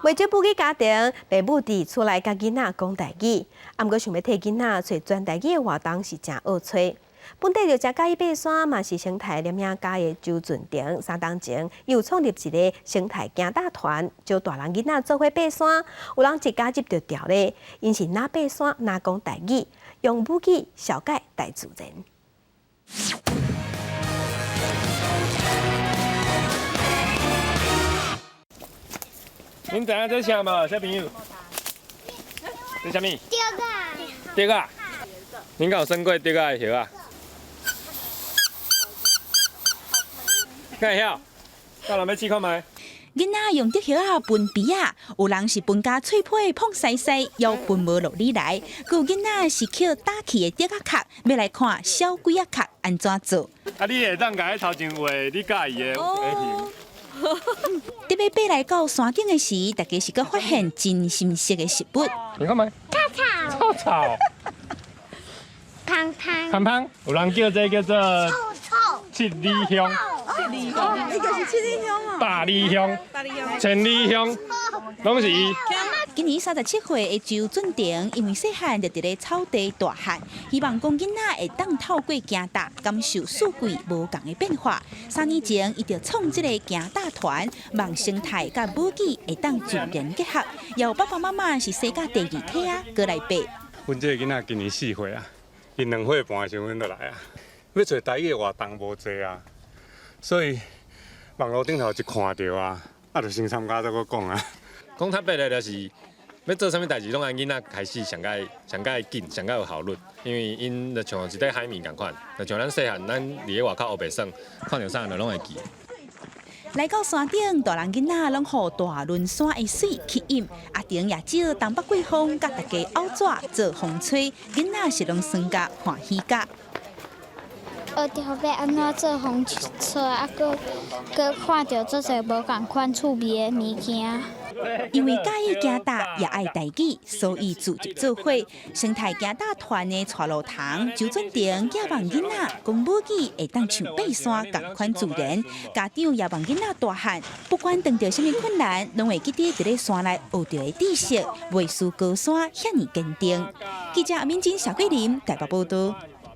袂少母語家庭，爸母佇厝內佮囡仔講台語，啊，毋過想欲替囡仔揣全台語的活動是誠僫揣。本地就誠佮意爬山，嘛是生態攝影家的周俊廷，3冬前有創立一个生態行踏團，招大人囡仔做伙爬山，有人一加入就牢咧，𪜶是若爬山若講台語，用母語紹介大自然。恁知影這啥無，小朋友？這啥物？竹仔。竹仔。恁敢有耍過竹仔的葉仔？敢會曉？敢有人欲試看覓？囡仔用竹葉仔分埤仔，有人是分甲脆皮膨癢癢，猶分無落裡來。閣有囡仔是抾打去的竹仔殼，欲來看小鬼仔殼按怎做。啊，你會當共彼頭前畫你佮意的形。特欲爬來到山頂的時，大家是閣發現真新鮮的食物。你看覓？臭臭臭。芳芳。芳芳，有人叫這個叫做七里香。七里香，這個是七里香哦。百里香、千里香，攏是伊。今年37歲的周俊廷，因為細漢就佇咧草地大漢，希望講囡仔會當透過行踏，感受四季無仝的變化。3年前，伊就創這個行踏團，望生態佮母語會當自然結合。有爸爸媽媽是生甲第二體啊，過來爬。阮這个囡仔今年4歲啊，伊2歲半的時陣就來啊，欲揣台語的活動無濟啊，所以網路頂頭一看著啊，啊就先參加再閣講啊。講坦白咧，就是欲做啥物代誌，攏愛囡仔開始上蓋上蓋緊，上蓋有效率，因為𪜶就像一塊海綿仝款，就像咱細漢，咱佇咧外口烏白耍，看著啥就攏會記。來到山頂，大人囡仔攏予大崙山的水吸引。阿婷也招東北季風，佮大家拗紙做風吹，囡仔是攏耍甲歡喜甲。學著欲按怎做風吹，啊，閣閣看著足濟無仝款趣味的物件。因為佮意行踏，也愛台語，所以組織做伙。生態行踏團的帶路頭周俊廷，寄望囡仔講母語會當像爬山仝款自然。家長也望囡仔大漢，不管遇著啥物困難，攏會記得佇咧山內學著的知識，袂輸高山遐爾堅定。記者阿敏珍、邵桂林台北報導。